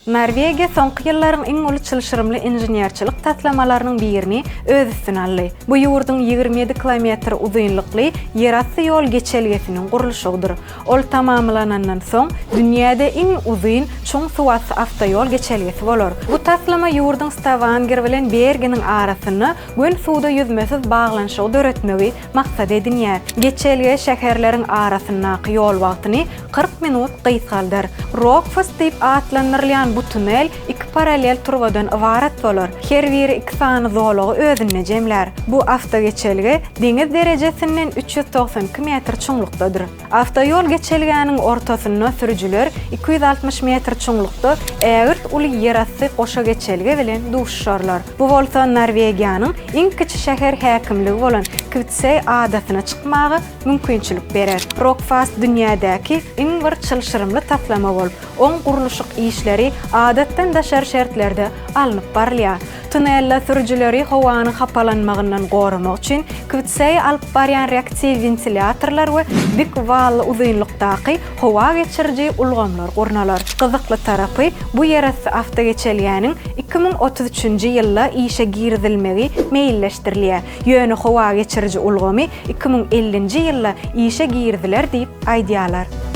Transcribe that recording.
Norwegiýa soňky ýyllaryň iň uly çylşyrymly inženerçilik taslamalarynyň birini öz üstüne aldy. Bu ýurduň 27 kilometr uzynlykly ýerasty ýol geçelgesiniň gurluşygydyr. Ol tamamlanandan soň, dünýäde iň uzyn çuň suwasty awtoýol geçelgesi bolar. Bu taslama ýurduň Stawanger bilen Bergeniň arasynda göni suwda ýüzmesiz baglanyşygy döretmegi maksat edinýär. Geçelge şäherleriň arasyndaky ýol wagtyny 40 minut gysgaldar. Rogfast diýip atlandyrylýan bu tunel iki parallel turbadan ybarat bolar. Her biri iki sany zolagy özünde jemlär. Bu awtogeçelge deňiz derejesinden 392 metr çuňlukdadyr. Awtoýol geçelgäniň ortasynda sürüjiler 260 metr çuňlukda ägirt uly ýerasty goşa geçelge bilen duşuşarlar. Bu bolsa Norwegiýanyň iň kiçi şäher häkimligi bolan Kwitseý adasyna çykmaga mümkinçilik berer. Rogfast dünýädäki iň bir çylşyrymly taslama bolup, oň gurluşyk işleri adatdan daşary şertlerde alnyp barylýar. Tunelde sürüjileri howanyň hapalanmagyndan goramak üçin Kwitseýe alyp barýan reaktiw wentilýatorlar we dik wally uzynlykdaky howa geçiriji ulgamlar gurnalar. Gyzykly tarapy, bu ýerasty awtogeçelgäniň 2033-nji ýylda işe girizilmegi meýilleşdirilýär. Ýöne howa geçiriji ulgamy 2050-nji ýylda işe giriziler diýip aýdýarlar.